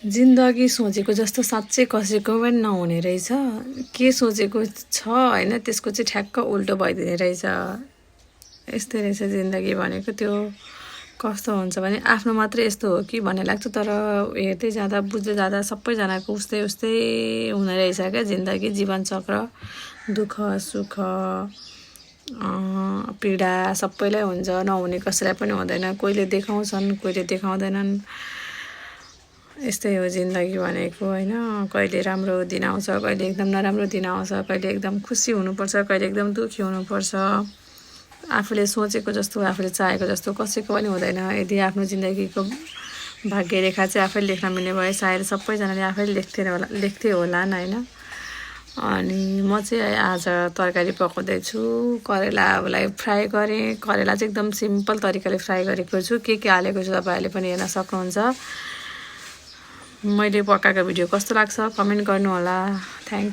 जिन्दगी सोचेको जस्तो साँच्चै कसैको पनि नहुने रहेछ। के सोचेको छ होइन त्यसको चाहिँ ठ्याक्क उल्टो भइदिने रहेछ। यस्तै रहेछ जिन्दगी भनेको। त्यो कस्तो हुन्छ भने आफ्नो मात्रै यस्तो हो कि भन्ने लाग्छ, तर हेर्दै जाँदा बुझ्दै जाँदा सबैजनाको उस्तै उस्तै हुने रहेछ क्या जिन्दगी, जीवनचक्र। दुःख सुख पीडा सबैलाई हुन्छ, नहुने कसैलाई पनि हुँदैन। कोहीले देखाउँछन्, कोहीले देखाउँदैनन्। यस्तै हो जिन्दगी भनेको होइन। कहिले राम्रो दिन आउँछ, कहिले एकदम नराम्रो दिन आउँछ, कहिले एकदम खुसी हुनुपर्छ, कहिले एकदम दुःखी हुनुपर्छ। आफूले सोचेको जस्तो, आफूले चाहेको जस्तो कसैको पनि हुँदैन। यदि आफ्नो जिन्दगीको भाग्यरेखा चाहिँ आफैले लेख्न मिल्ने भए सायद सबैजनाले आफैले लेख्थे होलान् होइन। अनि म चाहिँ आज तरकारी पकाउँदैछु। करेलालाई फ्राई गरेँ। करेला चाहिँ एकदम सिम्पल तरिकाले फ्राई गरेको छु। के हालेको छु तपाईँहरूले पनि हेर्न सक्नुहुन्छ। मैले पकाएको भिडियो कस्तो लाग्छ कमेन्ट गर्नु होला। Thank you.